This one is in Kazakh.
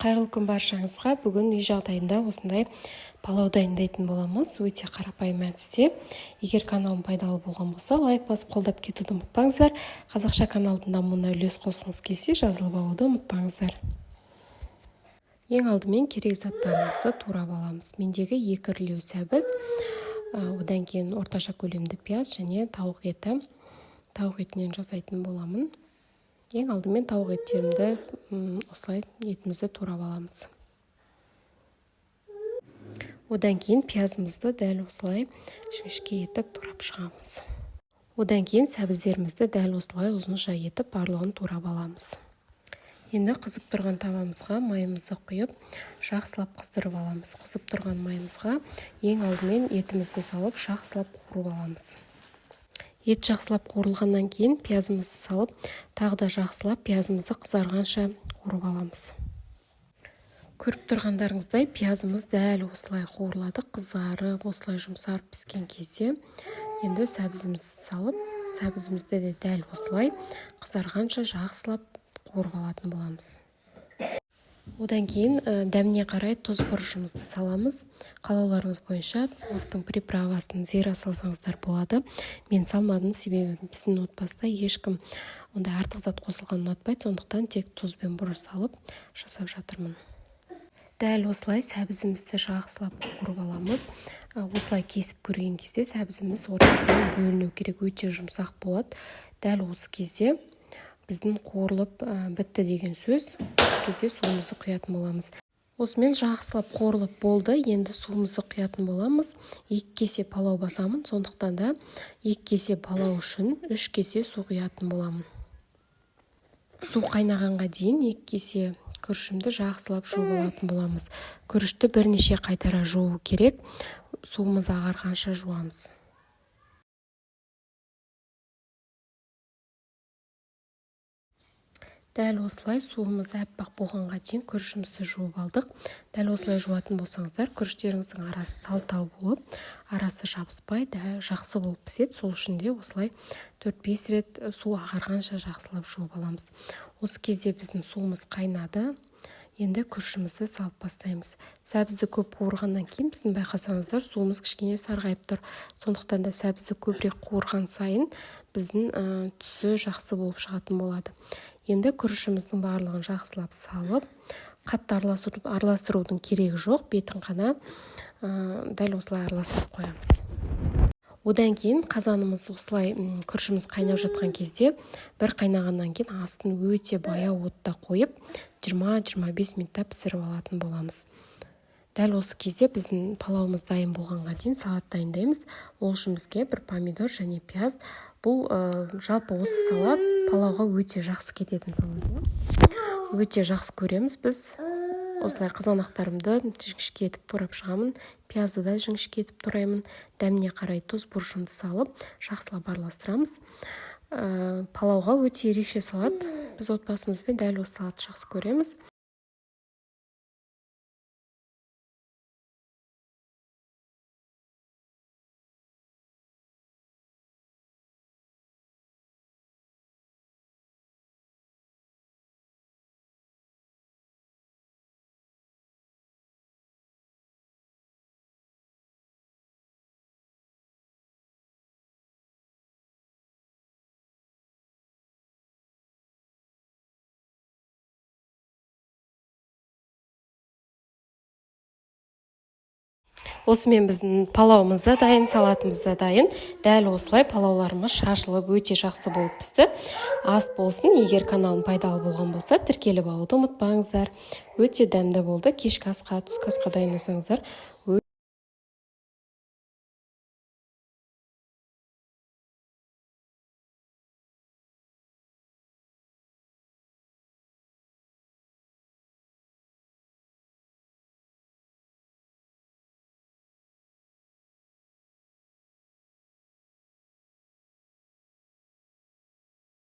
Қайырлы күн баршаңызға! Бүгін үй жағдайында осындай палау дайындайтын боламыз. Өте қарапайым әдісте. Егер каналым пайдалы болған болса, лайк басып қолдап кетуді ұмытпаңыздар. Қазақша каналдың дамуына үлес қосқыңыз келсе, жазылып алуды ұмытпаңыздар. Ең алдымен керек заттарымызды турап аламыз. Мендегі 2 ірілеу сәбіз, одан кейін орташа көлемді пияз және тауық еті. Тауық етінен жасайтын боламын. Ең алдымен тауық еттерімді осылай етімізді турап аламыз. Одан кейін пиязымызды дәл осылай жіңішке етіп турап шығамыз. Одан кейін сәбіздерімізді дәл осылай ұзынша етіп барлығын турап аламыз. Енді қызып тұрған табамызға майымызды құйып, жақсылап қыздырып аламыз. Қызып тұрған майымызға ең алдымен етімізді салып, жақсылап қуырып аламыз. Ет жақсылап қуырылғаннан кейін пиязымызды салып, тағы да жақсылап пиязымызды қызарғанша қуырып аламыз. Көріп тұрғандарыңыздай, пиязымыз дәл осылай қуырылады, қызарып, осылай жұмсарып піскен кезде енді сәбізімізді салып, сәбізімізді де дәл осылай қызарғанша жақсылап қуырып алатын боламыз. Одан кейін дәміне қарай тұз, бұрышымызды саламыз. Қалауларыңыз бойынша пловтың приправасын, зира салсаңыздар болады. Мен салмадым, себебі біздің отбасыда ешкім ондай артық зат қосылғанын ұнатпайды, сондықтан тек тұз бен бұрыш салып жасап жатырмын. Дәл осылай сәбізімізді жақсылап қуырып аламыз. Осылай кесіп көрген кезде сәбізіміз ортасынан бөліну керек, өте жұмсақ болады. Дәл осы кезде біздің қуырылып бітті деген сөз. Осы кезде суымызды құятын боламыз. Осымен жақсылап қуырылып болды. Енді суымызды құятын боламыз. 2 кесе палау басамын, сондықтан да 2 кесе палау үшін 3 кесе су құятын боламын. Су қайнағанға дейін 2 кесе күрішімді жақсылап жуып алатын боламыз. Күрішті бірнеше қайтара жуу керек. Суымыз ағарғанша жуамыз. Дәл осылай суымыз аппақ болғанға дейін күрішімізді жуып алдық. Дәл осылай жуатын болсаңыздар, күріштеріңіздің арасы тал-тал болып, арасы жабыспай, дәл жақсы болып піседі. Сол үшін де осылай 4-5 рет су ағарғанша жақсылап жуып аламыз. Осы кезде біздің суымыз қайнады. Енді күрішімізді салып бастаймыз. Сәбізді көп қуырғаннан кейін біздің, байқасаңыздар, суымыз кішкене сарғайып тұр. Сондықтан да сәбізді көбірек қуырған сайын біздің түсі жақсы болып шығатын болады. Енді күрішіміздің барлығын жақсылап салып, қатты араластырудың керегі жоқ, бетін қана дәл осылай араластырып қоямыз. Одан кейін қазанымыз осылай күрішіміз қайнап жатқан кезде, бір қайнағаннан кейін астын өте баяу отта қойып, 20-25 минутта пісіріп алатын боламыз. Дәл осы кезде біздің палауымыз дайын болғанға дейін салат дайындаймыз. Ол үшін бізге бір помидор және пияз. Бұл жалпы осы салат палауға өте жақсы кететін салат. Өте жақсы көреміз біз. Осылай қызанақтарымды жіңішке етіп турап шығамын. Пиязды да жіңішке етіп тураймын. Дәміне қарай тұз, бұрышымды салып, жақсылап араластырамыз. Палауға өте ерекше салат. Біз отбасымызбен дәл осы салатты жақсы көреміз. Осымен біздің палауымыз да дайын, салатымыз да дайын. Дәл осылай палауларымыз шашылып, өте жақсы болып пісті. Ас болсын. Егер каналым пайдалы болған болса, тіркеліп алуды ұмытпаңыздар. Өте дәмді болды. Кешкі асқа, түскі асқа дайындасаңыздар,